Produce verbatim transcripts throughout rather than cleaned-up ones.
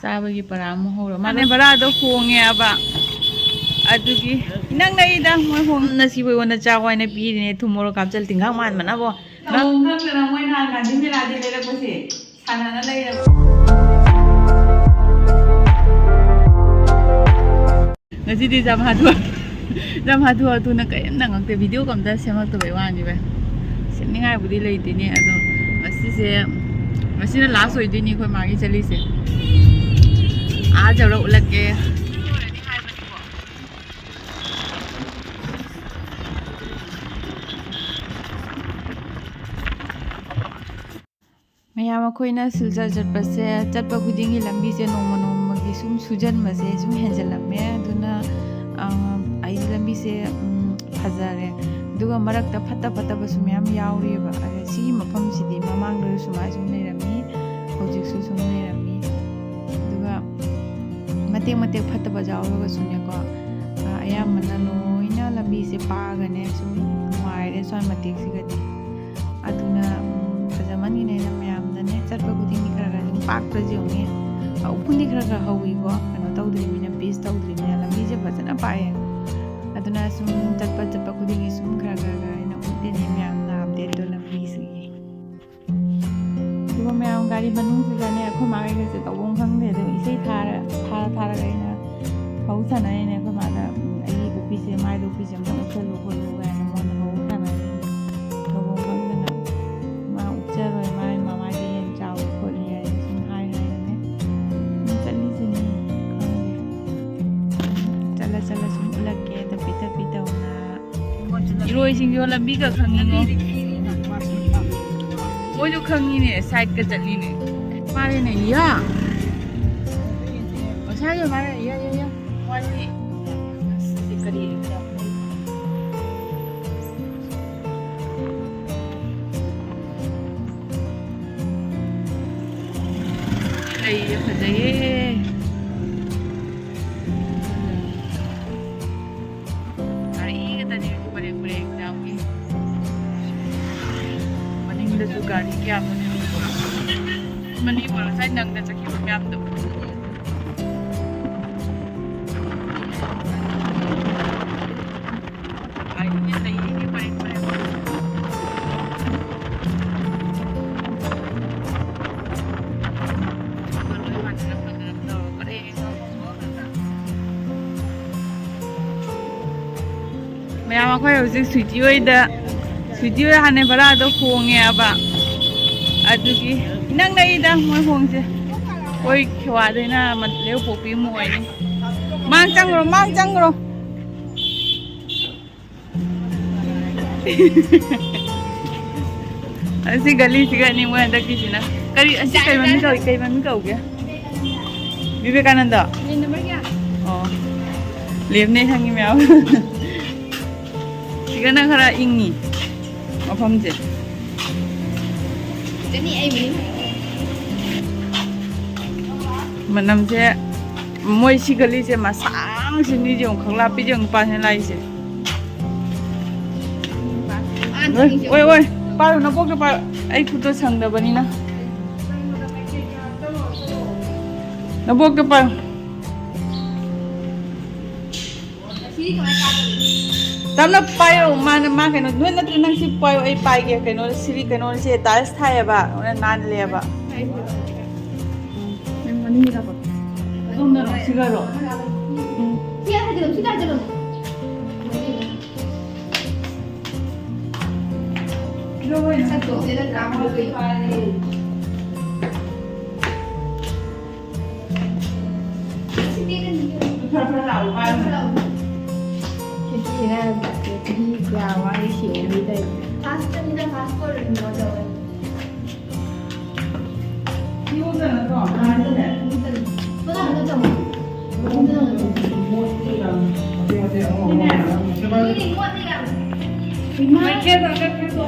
ꯆꯥꯕꯒꯤ ꯄꯔꯥ ꯑꯃꯨꯛ ꯍꯧꯔ ꯃꯥꯅꯦ꯫ ꯚꯔꯥꯗꯣ ꯍꯣꯡꯉꯦꯕ, ꯑꯗꯨꯒꯤ ꯏꯅꯛ ꯅꯛꯏꯗ꯫ ꯃꯣꯏ ꯍꯣꯡꯅ ꯁꯤꯕ ꯑꯩꯉꯣꯟꯗ ꯆꯥꯎ ꯍꯥꯏꯅ ꯄꯤꯔꯤꯅꯦ, ꯊꯨꯝ ꯃꯣꯔꯣꯛ ꯀꯥꯞꯆꯜ ꯇꯤꯡꯈꯥꯡ ꯃꯥꯟꯕꯅꯕꯣ꯫ ꯇꯧꯐꯝ ꯈꯪꯗꯅ ꯃꯣꯏ ꯅꯍꯥꯟ ꯒꯥꯟꯙꯤ ꯃꯦꯂꯥꯗꯤ ꯂꯩꯔꯛꯄꯁꯦ ꯁꯥꯟꯅꯅ ꯂꯩꯔꯕ꯫ ꯉꯁꯤꯗꯤ ꯖꯝ ꯍꯥꯊꯨ ꯖꯝ ꯍꯥꯊꯨ ꯍꯥꯊꯨꯅ ꯀꯔꯤꯝ ꯅꯪꯉꯛꯇꯦ, ꯚꯤꯗꯤꯑꯣꯒ ꯑꯝꯇ ꯁꯦꯝꯃꯛꯇꯕꯩ ꯋꯥꯅꯤꯕ꯫ ꯁꯦꯝꯅꯤꯡꯉꯥꯏꯕꯨꯗꯤ ꯂꯩꯇꯦꯅꯦ, ꯑꯗꯣ ꯉꯁꯤꯁꯦ, ꯉꯁꯤꯅ ꯂꯥꯁ ꯑꯣꯏꯗꯣꯏꯅꯤ ꯑꯩꯈꯣꯏ ꯃꯥꯒꯤ ꯆꯠꯂꯤꯁꯦ꯫ ꯑꯥ ꯌꯧꯔ ꯎꯠꯂꯛꯀꯦ꯫ ꯃꯌꯥꯝ ꯑꯩꯈꯣꯏꯅ ꯁꯤꯜꯆꯔ ꯆꯠꯄꯁꯦ, ꯆꯠꯄ ꯈꯨꯗꯤꯡꯒꯤ ꯂꯝꯕꯤꯁꯦ ꯅꯣꯡꯃ ꯅꯣꯡꯃꯒꯤ ꯁꯨꯝ ꯁꯨꯖꯟꯕꯁꯦ ꯁꯨꯝ ꯍꯦꯟꯖꯜꯂꯝꯃꯦ꯫ ꯑꯗꯨꯅ, ꯑ, ꯑꯩ ꯂꯝꯕꯤꯁꯦ, ꯎꯝ, ꯐꯖꯔꯦ꯫ ꯑꯗꯨꯒ ꯃꯔꯛꯇ ꯐꯠꯇ ꯐꯠꯇꯕꯁꯨ ꯃꯌꯥꯝ ꯌꯥꯎꯔꯤꯑꯕ꯫ ꯑꯗ ꯁꯤꯒꯤ ꯃꯐꯝꯁꯤꯗꯤ ꯃꯃꯥꯡꯗꯁꯨ ꯁꯨꯃꯥꯏ ꯁꯨꯝ ꯂꯩꯔꯝꯃꯤ, ꯍꯧꯖꯤꯛꯁꯨ ꯁꯨꯝ ꯂꯩꯔꯝꯃꯤ꯫ ꯑꯗꯨꯒ ꯃꯇꯦꯛ ꯃꯇꯦꯛ ꯐꯠꯇꯕ ꯌꯥꯎꯔꯒꯁꯨꯅꯦꯀꯣ, ꯑ, ꯑꯌꯥꯝꯕꯅ ꯂꯣꯏꯅ ꯂꯝꯕꯤꯁꯦ ꯄꯥꯛꯑꯒꯅꯦ ꯁꯨꯝ ꯅꯨꯡꯉꯥꯏꯔꯦ ꯁ꯭ꯋꯥꯏ ꯃꯇꯦꯛꯁꯤꯒꯗꯤ꯫ ꯑꯗꯨꯅ, ꯎꯝ, ꯐꯖꯃꯟꯒꯤꯅꯦꯅ ꯃꯌꯥꯝꯗꯅꯦ ꯆꯠꯄ ꯈꯨꯗꯤꯡꯒꯤ ꯈꯔ ꯈꯔ ꯑꯗꯨꯝ ꯄꯥꯛꯄꯁꯦ ꯌꯦꯡꯉꯨꯅꯦ꯫ ꯑ, ꯎꯐꯨꯟꯗꯤ ꯈꯔ ꯈꯔ ꯍꯧꯋꯤꯀꯣ, ꯀꯩꯅꯣ ꯇꯧꯗ꯭ꯔꯤꯕꯅꯤꯅ, ꯄꯤꯁ ꯇꯧꯗ꯭ꯔꯤꯕꯅꯤꯅ ꯂꯝꯕꯤꯁꯦ ꯐꯖꯅ ꯄꯥꯛꯑꯦ꯫ ꯑꯗꯨꯅ ꯁꯨꯝ ꯆꯠꯄ ꯆꯠꯄ ꯈꯨꯗꯤꯡꯒꯤ ꯁꯨꯝ ꯈꯔ ꯈꯔ ꯈꯔ ꯑꯩꯅ ꯎꯠꯂꯤꯅꯦ ꯃꯌꯥꯝꯅ ꯑꯞꯗꯦꯠꯇꯣ ꯂꯝꯕꯤꯁꯤꯒꯤ꯫ ꯑꯗꯨꯒ ꯃꯌꯥꯝ ꯒꯥꯔꯤ ꯃꯅꯨꯡꯁꯤꯗꯅꯦ ꯑꯩꯈꯣꯏ ꯃꯥ ꯀꯩꯀꯩꯁꯦ ꯇꯧꯐꯝ ꯈꯪꯗꯦ꯫ ꯑꯗꯨꯝ ꯏꯁꯩ ꯊꯥꯔ ꯊꯥꯔ ꯊꯥꯔꯒ ꯑꯩꯅ ꯍꯧ ꯁꯥꯟꯅꯔꯤꯅꯦ꯫ ꯑꯩꯈꯣꯏ ꯃꯥꯗ, "ꯎꯝ, ꯑꯩꯒꯤ ꯎꯞꯄꯤꯁꯦ, ꯃꯥꯏꯗ ꯎꯞꯄꯤꯁꯦ ꯑꯝꯇ ꯎꯞꯁꯜꯂꯨ ꯈꯣꯠꯂꯨ" ꯀꯥꯏꯅ ꯃꯉꯣꯟꯗ ꯍꯧ ꯁꯥꯟꯅꯔꯤꯅꯦ꯫ ꯇꯧꯐꯝ ꯈꯪꯗꯅ ꯃꯥ ꯎꯞꯆꯔꯣꯏ, ꯃꯥꯏ ꯃꯃꯥꯏꯗ ꯍꯦꯟꯅ ꯆꯥꯎꯏ ꯈꯣꯠꯂꯤ ꯍꯥꯏꯅ ꯁꯨꯝ ꯍꯥꯏ ꯍꯥꯏꯅꯅꯦ꯫ ꯁꯨꯝ ꯆꯠꯂꯤꯁꯤꯅꯤ꯫ ꯈꯪꯗꯦ꯫ ꯆꯠꯂ ꯆꯠꯂ ꯁꯨꯝ ꯎꯠꯂꯛꯀꯦ ꯇꯞꯄꯤ ꯇꯞꯄꯤ ꯇꯧꯅ꯫ ꯏꯔꯣꯏꯁꯤꯡꯁꯨ ꯂꯝꯕꯤꯒ ꯈꯪꯉꯤꯉꯣ꯫ ꯃꯣꯏꯁꯨ ꯈꯪꯉꯤꯅꯦ, ꯁꯥꯏꯠꯀ ꯆꯠꯂꯤꯅꯦ꯫ ꯃꯥꯅꯦꯅꯦ, ꯏꯌꯥ꯫ ꯃꯁꯥꯒꯤ ꯃꯥꯅꯦ, ꯏꯌꯥ, ꯏꯌꯥ, ꯏꯌꯥ꯫ ꯃꯥꯅꯦ꯫ ꯑꯁ, ꯁꯤ ꯀꯔꯤ? ꯂꯩꯁꯦ ꯐꯖꯩꯌꯦ꯫ ꯒꯥꯔꯤ ꯉꯥꯛꯇꯅꯦ ꯄꯔꯦꯡ ꯄꯔꯦꯡ ꯌꯥꯝꯒꯤ꯫ ꯃꯅꯤꯡꯗꯁꯨ ꯒꯥꯔꯤ ꯀꯌꯥꯝ꯫ ꯃꯅꯤꯄꯨꯔ ꯉꯁꯥꯏ ꯅꯪꯅ ꯆꯠꯈꯤꯕ ꯃꯌꯥꯝꯗꯣ꯫ ꯑꯩꯅ ꯂꯩꯔꯤꯅꯦ ꯄꯔꯦꯡ ꯄꯔꯦꯡ꯫ ꯃꯌꯥꯝ, ꯑꯩꯈꯣꯏ ꯍꯧꯖꯤꯛ ꯁ꯭ꯋꯤꯇꯤ ꯍꯣꯏꯗ, ꯁ꯭ꯋꯤꯇꯤ ꯍꯣꯏ ꯍꯥꯟꯅ ꯚꯔꯥꯗꯣ ꯍꯣꯡꯉꯦꯕ, ꯑꯗꯨꯒꯤ ꯏꯅꯛ ꯅꯛꯏꯗ ꯃꯣꯏ ꯍꯣꯡꯁꯦ꯫ ꯑꯩꯈꯣꯏ ꯈꯦꯋꯥꯗꯩꯅ ꯃ-, ꯂꯩꯔꯧꯄꯣꯛꯄꯤ ꯑꯃꯨꯛ ꯑꯣꯏꯅꯤ꯫ ꯃꯥꯡ ꯆꯪꯈ꯭ꯔꯣ, ꯃꯥꯡ ꯆꯪꯈ꯭ꯔꯣ꯫ ꯑꯁꯤ ꯒꯂꯤꯁꯤꯒꯅꯤ ꯃꯣꯏ ꯍꯟꯗꯛꯀꯤꯁꯤꯅ꯫ ꯀꯔꯤ, ꯑꯁꯤ ꯀꯩ ꯃꯃꯤꯡ ꯀꯧꯏ, ꯀꯩ ꯃꯃꯤꯡ ꯀꯧꯒꯦ? ꯕꯤꯕꯦꯀꯥꯅꯟꯗ? ꯂꯦꯟ ꯅꯝꯕꯔ ꯀꯌꯥ? ꯑꯣ, ꯂꯦꯝꯅꯦ ꯈꯪꯉꯤ ꯃꯌꯥꯝ꯫ ꯁꯤꯒꯅ ꯈꯔ ꯏꯪꯉꯤ ꯃꯐꯝꯁꯦ꯫ ꯆꯅꯤ ꯑꯩ ꯃꯤꯅꯤ꯫ ꯃꯅꯝꯁꯦ, ꯃꯣꯏ ꯁꯤ ꯒꯂꯤꯁꯦ ꯃꯁꯥꯡꯁꯦ, ꯃꯤꯁꯦ ꯑꯃꯨꯛ ꯈꯪꯂꯥꯞꯄꯤꯁꯦ ꯑꯃꯨꯛ ꯅꯨꯄꯥꯁꯤꯅ ꯂꯥꯛꯏꯁꯦ꯫ ꯑꯣꯏ, ꯑꯣꯏ, ꯄꯥꯏꯌꯨ, ꯅꯕꯣꯛꯇ ꯄꯥꯏꯌꯨ꯫ ꯑꯩ ꯈꯨꯠꯇꯣ ꯁꯪꯗꯕꯅꯤꯅ꯫ ꯅꯕꯣꯛꯇ ꯄꯥꯏꯌꯨ꯫ ꯇꯞꯅ ꯄꯥꯏꯌꯣ, ꯃꯥꯅ, ꯃꯥ ꯀꯩꯅꯣ, ꯅꯣꯏ ꯅꯠꯇ꯭ꯔ ꯅꯪ ꯁꯤ ꯄꯥꯏꯌꯣ, ꯑꯩ ꯄꯥꯏꯒꯦ꯫ ꯀꯩꯅꯣ, ꯁꯤꯗꯤ ꯀꯩꯅꯣꯁꯦ, ꯇꯥꯏꯜꯁ ꯊꯥꯏꯌꯦꯕ, ꯑꯗꯨꯅ ꯅꯥꯜꯂꯦꯕ꯫ ꯅꯪ ꯃꯅꯤꯡꯒꯤꯗꯀꯣ꯫ ꯑꯗꯣꯝꯗꯔꯣ, ꯁꯤꯒꯔꯣ? ꯎꯝ꯫ ꯁꯤ ꯍꯥꯏꯖꯤꯜꯂꯣ, ꯁꯤ ꯍꯥꯏꯖꯤꯜꯂꯣ꯫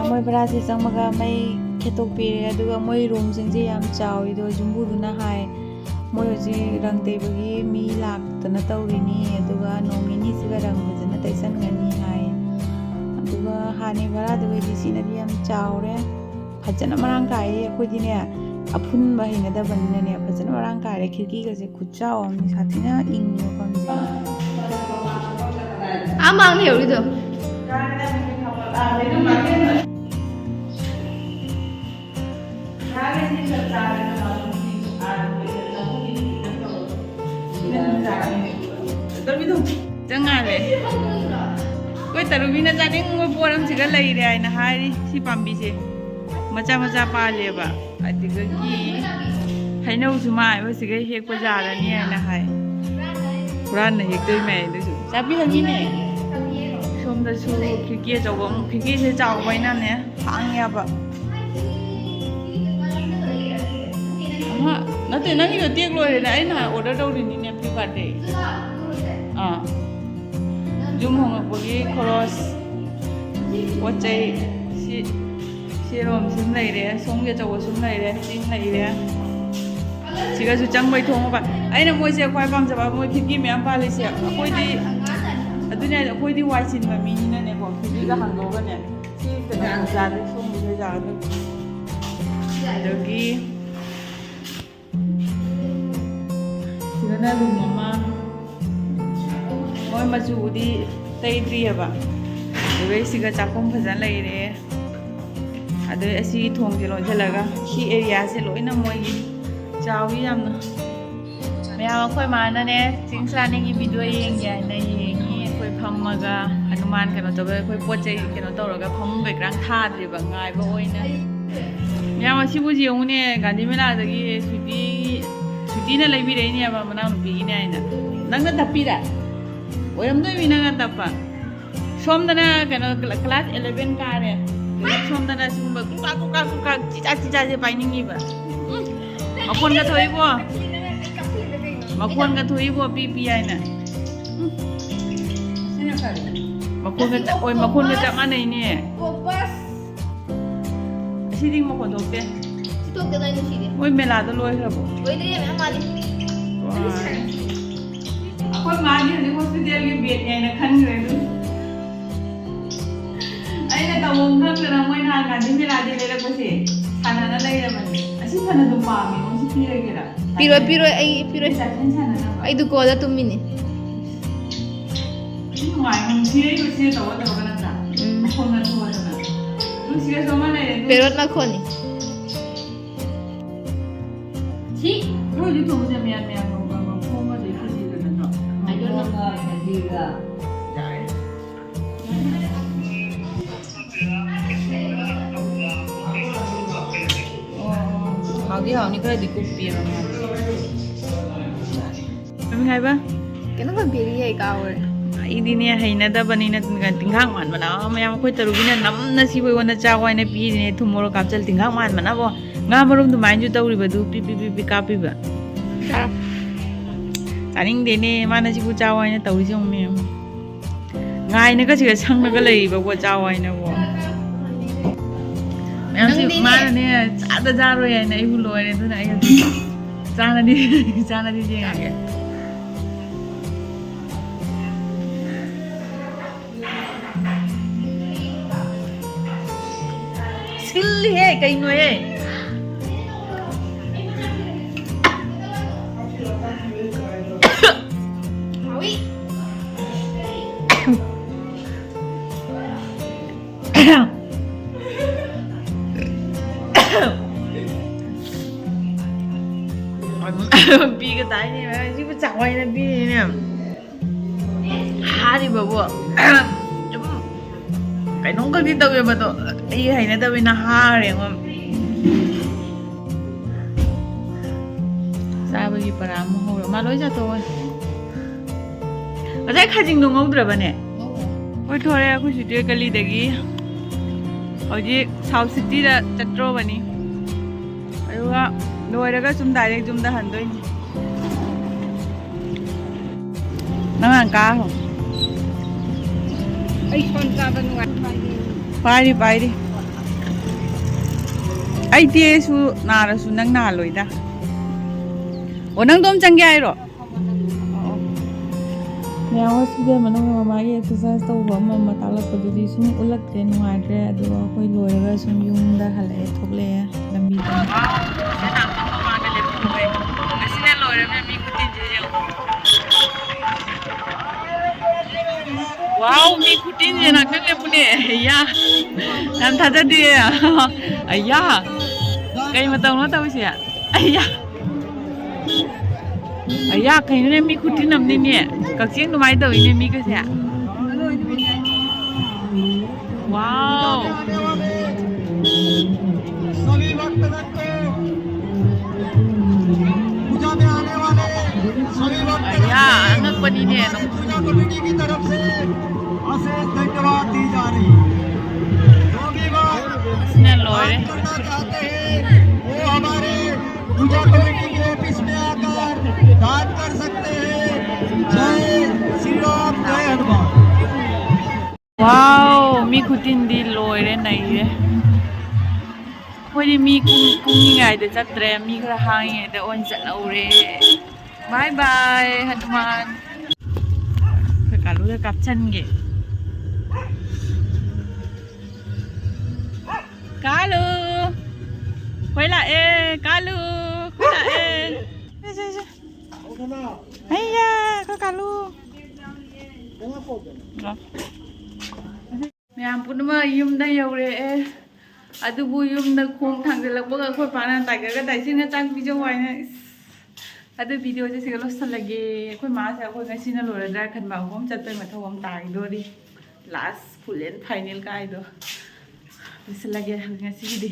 ꯃꯣꯏ ꯚꯔꯥꯁꯦ ꯆꯪꯕꯒ ꯃꯩ ꯈꯦꯠꯇꯣꯛꯄꯤꯔꯦ, ꯑꯗꯨꯒ ꯃꯣꯏ ꯔꯨꯝꯁꯤꯡꯁꯦ ꯌꯥꯝ ꯆꯥꯎꯋꯤꯗꯣ ꯌꯨꯝꯕꯨꯗꯨꯅ ꯍꯥꯏ꯫ ꯃꯣꯏ ꯍꯧꯖꯤꯛ ꯔꯪ ꯇꯩꯕꯒꯤ ꯃꯤ ꯂꯥꯛꯇꯅ ꯇꯧꯔꯤꯅꯤ, ꯑꯗꯨꯒ ꯅꯣꯡ ꯅꯤꯅꯤꯁꯤꯒ ꯔꯪ ꯐꯖꯅ ꯇꯩꯁꯟꯒꯅꯤ ꯍꯥꯏ꯫ ꯑꯗꯨꯒ ꯍꯥꯟꯅꯒꯤ ꯚꯔꯥꯗꯨꯒꯗꯤ ꯁꯤꯅꯗꯤ ꯌꯥꯝ ꯆꯥꯎꯔꯦ, ꯐꯖꯅ ꯃꯔꯥꯡ ꯀꯥꯏꯔꯦ꯫ ꯑꯩꯈꯣꯏꯗꯤꯅꯦ, ꯑꯐꯨꯟꯕ ꯍꯩꯅꯗꯕꯅꯤꯅꯅꯦ, ꯐꯖꯅ ꯃꯔꯥꯡ ꯀꯥꯏꯔꯦ꯫ ꯈꯤꯔꯀꯤꯒꯁꯦ ꯈꯨꯠꯆꯥꯎ ꯑꯃꯅꯤ, ꯁꯥꯊꯤꯅ ꯏꯪꯉꯤ ꯃꯐꯝꯁꯦ꯫ ꯑꯥ, ꯃꯥꯡꯗ ꯌꯧꯔꯤꯗꯣ꯫ ꯆꯪꯉꯥꯜꯂꯦ꯫ ꯑꯩꯈꯣꯏ ꯇꯔꯨꯕꯤꯅ ꯆꯥꯅꯤꯡꯕ ꯄꯣꯠ ꯑꯃꯁꯤꯒ ꯂꯩꯔꯦ ꯍꯥꯏꯅ ꯍꯥꯏꯔꯤ꯫ ꯁꯤ ꯄꯥꯝꯕꯤꯁꯦ ꯃꯆꯥ ꯃꯆꯥ ꯄꯥꯜꯂꯦꯕ, ꯑꯗꯨꯗꯒꯤ ꯍꯩꯅꯧꯁꯨ ꯃꯥ ꯍꯥꯏꯕꯁꯤꯒ ꯍꯦꯛꯄ ꯌꯥꯔꯅꯤ ꯍꯥꯏꯅ ꯍꯥꯏ꯫ ꯍꯨꯔꯥꯟꯅ ꯍꯦꯛꯇꯣꯏ ꯃꯌꯥꯝꯗꯨꯁꯨ ꯆꯥꯕꯤꯍꯟꯒꯤꯅꯦ꯫ ꯁꯣꯝꯗꯁꯨ ꯈꯤꯔꯀꯤ ꯑꯆꯧꯕ ꯑꯃ, ꯈꯤꯔꯀꯤꯁꯦ ꯆꯥꯎꯕ ꯑꯩꯅꯅꯦ ꯍꯥꯡ ꯌꯥꯕ꯫ ꯑꯍ, ꯅꯠꯇꯦ, ꯅꯪꯒꯤꯗꯣ ꯇꯦꯛ ꯂꯣꯏꯔꯦꯅꯦ꯫ ꯑꯩ ꯅꯍꯥꯟ order ꯇꯧꯔꯤꯅꯤꯅꯦ Flipkartꯇꯩ꯫ ꯑꯥ, ꯌꯨꯝ ꯍꯣꯡꯉꯛꯄꯒꯤ ꯈꯣꯔꯣꯁ, ꯄꯣꯠ ꯆꯩ, ꯁꯤ, ꯁꯤꯔꯣꯝ ꯁꯨꯝ ꯂꯩꯔꯦ, ꯁꯣꯝꯒꯤ ꯑꯆꯧꯕ ꯁꯨꯝ ꯂꯩꯔꯦ, ꯆꯤꯡ ꯂꯩꯔꯦ꯫ ꯁꯤꯒꯁꯨ ꯆꯪꯕꯩ ꯊꯣꯡ ꯑꯃ꯫ ꯑꯩꯅ ꯃꯣꯏꯁꯦ ꯈ꯭ꯋꯥꯏ ꯄꯥꯝꯖꯕ, ꯃꯣꯏ ꯈꯤꯔꯀꯤ ꯃꯌꯥꯝ ꯄꯥꯜꯂꯤꯁꯦ꯫ ꯑꯩꯈꯣꯏꯗꯤ, ꯑꯗꯨꯅꯦ ꯍꯥꯏꯁꯦ, ꯑꯩꯈꯣꯏꯗꯤ ꯋꯥꯏ ꯆꯤꯟꯕ ꯃꯤꯅꯤꯅꯅꯦꯀꯣ, ꯈꯤꯔꯀꯤꯒ ꯍꯥꯡꯗꯣꯛꯑꯒꯅꯦ꯫ ꯁꯤ ꯀꯩꯅꯣ ꯃꯆꯥꯗꯤ ꯁꯣꯝꯒꯤꯁꯦ ꯌꯥꯒꯗ꯭ꯔꯥ? ꯑꯗꯒꯤ ꯁꯤꯗꯅ room ꯑꯃ꯫ ꯃꯣꯏ ꯃꯆꯨꯕꯨꯗꯤ ꯇꯩꯗ꯭ꯔꯤꯑꯕ꯫ ꯑꯗꯨꯒ ꯁꯤꯒ ꯆꯥꯛꯈꯨꯝ ꯐꯖꯅ ꯂꯩꯔꯦ꯫ ꯑꯗꯩ ꯑꯁꯤꯒꯤ ꯊꯣꯡꯁꯦ ꯂꯣꯟꯁꯤꯜꯂꯒ ꯁꯤ areaꯁꯦ ꯂꯣꯏꯅ ꯃꯣꯏꯒꯤ꯫ ꯆꯥꯎꯋꯤ ꯌꯥꯝꯅ꯫ ꯃꯌꯥꯝ, ꯑꯩꯈꯣꯏ ꯃꯥꯅꯅꯦ ꯆꯤꯡꯁ ꯔꯥꯅꯤꯒꯤ video ꯌꯦꯡꯒꯦ ꯍꯥꯏꯅ ꯌꯦꯡꯉꯤ꯫ ꯑꯩꯈꯣꯏ ꯐꯝꯃꯒ ꯍꯅꯨꯃꯥꯟ ꯀꯩꯅꯣ ꯇꯧꯕ, ꯑꯩꯈꯣꯏ ꯄꯣꯠ ꯆꯩ ꯀꯩꯅꯣ ꯇꯧꯔꯒ ꯐꯃꯨꯡ background ꯊꯥꯗ꯭ꯔꯤꯕ, ꯉꯥꯏꯕ ꯑꯣꯏꯅ꯫ ꯃꯌꯥꯝ, ꯑꯁꯤꯕꯨ ꯌꯦꯡꯉꯨꯅꯦ, ꯒꯥꯟꯙꯤ ꯃꯦꯂꯥꯗꯒꯤ ꯁ꯭ꯋꯤꯇꯤ, ꯁ꯭ꯋꯤꯇꯤꯅ ꯂꯩꯕꯤꯔꯛꯏꯅꯦꯕ, ꯃꯅꯥꯎꯅꯨꯄꯤꯒꯤꯅꯦ ꯍꯥꯏꯅ꯫ ꯅꯪꯅ ꯇꯞꯄꯤꯔ? ꯑꯣꯏꯔꯝꯗꯣꯏꯃꯤ ꯅꯪꯅ ꯇꯞꯄ꯫ ꯁꯣꯝꯗꯅ ꯀꯩꯅꯣ, class eleven ꯀꯥꯔꯦ꯫ ꯑꯗꯩ ꯁꯣꯝꯗꯅ ꯁꯤꯒꯨꯝꯕ ꯀꯨꯀꯥꯛ ꯀꯨꯀꯥꯛ ꯀꯨꯀꯥꯛ ꯆꯤꯆꯥ ꯆꯤꯆꯥꯁꯦ ꯄꯥꯏꯅꯤꯡꯉꯤꯕ꯫ ꯎꯝ꯫ ꯃꯈꯣꯟꯒ ꯊꯣꯛꯏꯕꯣ꯫ ꯃꯈꯣꯟꯒ ꯊꯣꯛꯏꯕꯣ, ꯄꯤ ꯄꯤ ꯍꯥꯏꯅ꯫ ꯎꯝ꯫ ꯃꯈꯣꯟꯒ ꯆꯞ, ꯍꯣꯏ, ꯃꯈꯣꯟꯒ ꯆꯞ ꯃꯥꯟꯅꯩꯅꯦ꯫ ꯑꯁꯤꯗꯤ ꯃꯈꯣꯟ ꯊꯣꯛꯇꯦ꯫ ꯁꯤ ꯊꯣꯛꯇꯦ ꯀꯩꯅꯣ ꯁꯤꯗꯤ꯫ ꯃꯣꯏ ꯃꯦꯂꯥꯗꯣ ꯂꯣꯏꯈ꯭ꯔꯕꯣ? ꯂꯣꯏꯗ꯭ꯔꯤ, ꯃꯌꯥꯝ ꯋꯥꯠꯂꯤ꯫ ꯋꯥ꯫ ꯑꯩꯈꯣꯏ ꯃꯥꯗꯤ ꯍꯧꯖꯤꯛ hospitalꯒꯤ bedꯅꯦ ꯍꯥꯏꯅ ꯈꯟꯈ꯭ꯔꯦ ꯑꯗꯨꯝ꯫ ꯑꯩꯅ ꯇꯧꯐꯝ ꯈꯪꯗꯅ ꯃꯣꯏ ꯅꯍꯥꯟ ꯒꯥꯟꯙꯤ ꯃꯦꯂꯥꯗꯒꯤ ꯂꯩꯔꯛꯄꯁꯦ꯫ ꯁꯥꯟꯅꯅ ꯂꯩꯔꯕꯅꯤ꯫ ꯑꯁꯤ ꯐꯅ ꯑꯗꯨꯝ ꯄꯥꯝꯃꯤ, ꯃꯣꯏꯁꯤ ꯄꯤꯔꯒꯦꯔꯥ? ꯄꯤꯔꯣꯏ, ꯄꯤꯔꯣꯏ, ꯑꯩ ꯄꯤꯔꯣꯏ꯫ ꯆꯥꯛꯁꯪ ꯁꯥꯟꯅꯅꯕ꯫ ꯑꯩ ꯗꯨꯀꯣꯜꯗ ꯇꯨꯝꯃꯤꯅꯤ꯫ ꯁꯤ ꯅꯨꯡꯉꯥꯏ, ꯅꯨꯡꯁꯤ ꯂꯩꯕꯁꯦ ꯇꯧꯔ ꯇꯧꯔꯒ ꯅꯠꯇ꯭ꯔꯥ? ꯎꯝ꯫ ꯃꯈꯣꯡꯅ ꯊꯣꯛꯑꯗꯅ꯫ ꯅꯨꯡꯁꯤꯔꯁꯨ ꯑꯃ ꯂꯩꯔꯦ꯫ ꯄꯦꯔꯣꯠ ꯃꯈꯣꯟꯅꯤ꯫ ꯁꯤ? ꯅꯣꯏ ꯍꯧꯖꯤꯛ ꯊꯣꯡꯕꯁꯦ ꯃꯌꯥꯝ ꯃꯌꯥꯝ ꯃꯈꯣꯡꯒ ꯂꯩꯈꯠꯂꯤꯗ ꯅꯠꯇ꯭ꯔꯣ? ꯑꯗꯨꯅ ꯌꯥꯔꯦ꯫ ꯍꯥꯎꯗꯤ ꯍꯥꯎꯅꯤ, ꯈꯔꯗꯤ ꯀꯨꯞꯄꯤꯑꯕ ꯃꯥꯗꯤ꯫ ꯀꯃꯤ ꯍꯥꯏꯕ? ꯀꯩꯅꯣꯝ ꯄꯤꯔꯤꯌꯦ, ꯀꯥꯎꯔꯦ꯫ ꯑꯩꯗꯤꯅꯦ ꯍꯩꯅꯗꯕꯅꯤꯅ ꯇꯤꯟꯈꯥꯡ ꯃꯥꯟꯕꯅ ꯃꯌꯥꯝ ꯑꯩꯈꯣꯏ ꯇꯔꯨꯛꯀꯤꯅ ꯅꯝꯅ ꯁꯤꯕꯨ ꯑꯩꯉꯣꯟꯗ ꯆꯥꯎ ꯍꯥꯏꯅ ꯄꯤꯔꯤꯅꯦ, ꯊꯨꯝ ꯃꯣꯔꯣꯛ ꯀꯥꯞꯆꯜ ꯇꯤꯟꯈꯥꯡ ꯃꯥꯟꯕꯅꯕꯣ꯫ ꯉꯥ ꯃꯔꯨꯝ ꯑꯗꯨꯃꯥꯏꯅꯁꯨ ꯇꯧꯔꯤꯕꯗꯨ ꯄꯤ ꯄꯤ ꯄꯤ ꯄꯤ ꯀꯥꯞꯄꯤꯕ꯫ ꯆꯥꯔꯣ꯫ ꯆꯥꯅꯤꯡꯗꯦꯅꯦ, ꯃꯥꯅ ꯁꯤꯕꯨ ꯆꯥꯎ ꯍꯥꯏꯅ ꯇꯧꯔꯤꯁꯦ ꯌꯦꯡꯉꯨꯅꯦ꯫ ꯉꯥꯏꯅꯒ ꯁꯤꯒ ꯁꯪꯅꯒ ꯂꯩꯔꯤꯕꯀꯣ, ꯆꯥꯎ ꯍꯥꯏꯅꯀꯣ꯫ ꯃꯌꯥꯝꯁꯤ ꯅꯪꯗꯤꯅꯦ꯫ ꯃꯥꯅꯅꯦ ꯆꯥꯗ ꯆꯥꯔꯣꯏ ꯍꯥꯏꯅ ꯑꯩꯕꯨ ꯂꯣꯏꯔꯦ, ꯑꯗꯨꯅ ꯑꯩ ꯍꯧꯖꯤꯛ ꯆꯥꯅꯗꯤ ꯆꯥꯅꯗꯤ ꯌꯦꯡꯉꯒꯦ꯫ ꯁꯤꯜꯂꯤꯍꯦ ꯀꯩꯅꯣꯍꯦ꯫ ꯍꯥꯎꯏ꯫ ꯄꯤꯒ ꯇꯥꯏꯅꯦ, ꯁꯤꯕꯨ ꯆꯥꯎ ꯍꯥꯏꯅ ꯄꯤꯔꯤꯅꯦ꯫ ꯍꯥꯔꯤꯕꯕꯨ ꯁꯨꯝ ꯀꯩꯅꯣꯝꯈꯛꯇꯤ ꯇꯧꯋꯦꯕ, ꯑꯗꯣ ꯑꯩ ꯍꯩꯅꯗꯕꯅꯤꯅ ꯍꯥꯔꯦꯉꯣ꯫ ꯆꯥꯕꯒꯤ ꯄꯔꯥ ꯑꯃ ꯍꯧꯔꯦ꯫ ꯃꯥ ꯂꯣꯏ ꯆꯥꯊꯣꯛꯑꯣ꯫ ꯉꯁꯥꯏ ꯈꯥꯖꯤꯡꯗꯣ ꯉꯧꯗ꯭ꯔꯕꯅꯦ? ꯍꯣꯏ, ꯊꯣꯔꯛꯑꯦ ꯑꯩꯈꯣꯏ ꯁꯤꯗꯤ ꯒꯂꯤꯗꯒꯤ꯫ ꯍꯧꯖꯤꯛ ꯁꯥꯎꯠ ꯁꯤꯇꯤꯗ ꯆꯠꯇ꯭ꯔꯣꯕꯅꯤ꯫ ꯑꯗꯨꯒ ꯂꯣꯏꯔꯒ ꯁꯨꯝ ꯗꯥꯏꯔꯦꯛ ꯌꯨꯝꯗ ꯍꯟꯗꯣꯏꯅꯤ꯫ ꯅꯪ ꯍꯥꯟꯅ ꯀꯥꯈ꯭ꯔꯣ꯫ ꯑꯩ ꯁꯣꯟ ꯆꯥꯕ ꯅꯨꯡꯉꯥꯏ꯫ ꯄꯥꯏꯔꯤ, ꯄꯥꯏꯔꯤ꯫ ꯑꯩ ꯇꯦꯁꯨ ꯅꯥꯔꯁꯨ ꯅꯪ ꯅꯥꯍꯜꯂꯣꯏꯗ꯫ ꯑꯣ, ꯅꯪꯗꯣꯝ ꯆꯪꯒꯦ ꯍꯥꯏꯔꯣ? ꯑꯣ꯫ ꯃꯌꯥꯝ ꯍꯣꯁꯄꯤꯇꯥꯜ ꯃꯅꯨꯡꯗ ꯃꯃꯥꯒꯤ ꯑꯦꯛꯁꯔꯁꯥꯏꯁ ꯇꯧꯕ ꯑꯃ ꯑꯃ ꯇꯥꯛꯂꯛꯄꯗꯨꯗꯤ ꯁꯨꯝ ꯎꯠꯂꯛꯇ꯭ꯔꯦ, ꯅꯨꯡꯉꯥꯏꯇ꯭ꯔꯦ꯫ ꯑꯗꯨꯒ ꯑꯩꯈꯣꯏ ꯂꯣꯏꯔꯒ ꯁꯨꯝ ꯌꯨꯝꯗ ꯍꯜꯂꯛꯑꯦ, ꯊꯣꯛꯂꯛꯑꯦ ꯂꯝꯕꯤꯗ꯫ ꯃꯃꯥꯡꯗ ꯂꯦꯞꯄꯨꯕꯩ꯫ ꯉꯁꯤꯅ ꯂꯣꯏꯔꯕꯅꯤꯅ ꯃꯤ ꯈꯨꯇꯤꯟꯁꯦ ꯌꯦꯡꯉꯣ꯫ ꯋꯥꯎ, ꯃꯤ ꯈꯨꯇꯤꯟꯁꯦ ꯉꯥꯛꯇꯪ ꯂꯦꯞꯄꯨꯅꯦ꯫ ꯑꯌꯥ, ꯌꯥꯝ ꯊꯥꯖꯗꯦ꯫ ꯑꯌꯥ, ꯀꯩ ꯃꯇꯧꯅꯣ ꯇꯧꯔꯤꯁꯦ? ꯑꯌꯥ꯫ ꯑꯌꯥ, ꯀꯩꯅꯣꯅꯦ, ꯃꯤ ꯈꯨꯇꯤꯟ ꯑꯃꯅꯤꯅꯦ꯫ ꯀꯛꯆꯤꯡ ꯑꯗꯨꯃꯥꯏꯅ ꯇꯧꯋꯤꯅꯦ ꯃꯤꯒꯁꯦ꯫ ꯋꯥꯎ꯫ सभी भक्तगण को, पूजा में आने वाले सभी भक्तगण को अय्या, ꯑꯉꯛꯄꯅꯤꯅꯦ꯫ हमारी पूजा कमेटी की तरफ से अशेष धन्यवाद दी जा रही है। जो भी भक्त दान करना चाहते हैं, वो हमारे पूजा कमेटी के ऑफिस में आकर दान कर सकते हैं। जय श्री राम, जय हनुमान। ꯋꯥꯎ, ꯃꯤ ꯈꯨꯇꯤꯟꯗꯤ ꯂꯣꯏꯔꯦ, ꯅꯩꯔꯦ꯫ ꯑꯩꯈꯣꯏꯗꯤ ꯃꯤ ꯀꯨꯝ-, ꯀꯨꯝꯃꯤꯉꯩꯗ ꯆꯠꯇ꯭ꯔꯦ, ꯃꯤ ꯈꯔ ꯍꯥꯡꯉꯤꯉꯩꯗ ꯑꯣꯏꯅ ꯆꯠꯍꯧꯔꯦ꯫ ꯕꯥꯏ ꯕꯥꯏ, ꯍꯅꯨꯃꯥꯟ꯫ ꯑꯩꯈꯣꯏ ꯀꯥꯂꯨꯗ ꯀꯥꯞꯁꯟꯒꯦ꯫ ꯀꯥꯂꯨ! ꯑꯩꯈꯣꯏ ꯂꯥꯛꯑꯦ, ꯀꯥꯂꯨ! ꯑꯩꯈꯣꯏ ꯂꯥꯛꯑꯦ꯫ ꯁꯦ, ꯁꯦ, ꯁꯦ꯫ ꯑꯩꯌꯥ, ꯑꯩꯈꯣꯏ ꯀꯥꯂꯨ꯫ ꯃꯌꯥꯝ ꯄꯨꯝꯅꯃꯛ ꯌꯨꯝꯗ ꯌꯧꯔꯛꯑꯦ꯫ ꯑꯗꯨꯕꯨ ꯌꯨꯝꯗ ꯈꯣꯡ ꯊꯥꯡꯖꯜꯂꯛꯄꯒ ꯑꯩꯈꯣꯏ ꯄꯥꯅ ꯇꯥꯏꯒꯔꯒ ꯇꯥꯏꯁꯤꯟꯒ ꯆꯥꯛ ꯄꯤꯖꯧ ꯍꯥꯏꯅ꯫ ꯏꯁ, ꯑꯗꯨ ꯚꯤꯗꯤꯑꯣꯁꯦ ꯁꯤꯒ ꯂꯣꯏꯁꯤꯜꯂꯒꯦ꯫ ꯑꯩꯈꯣꯏ ꯃꯥꯁꯦ ꯑꯩꯈꯣꯏ ꯉꯁꯤꯅ ꯂꯣꯏꯔꯗ꯭ꯔꯥ ꯈꯟꯕ, ꯑꯃꯨꯛ ꯆꯠꯄꯩ ꯃꯊꯧ ꯑꯃ ꯇꯥꯈꯤꯗꯣꯔꯤ꯫ Last full and final ꯀꯥꯏꯗꯣ ꯂꯣꯏꯁꯤꯜꯂꯒꯦ ꯉꯁꯤꯒꯤꯗꯤ꯫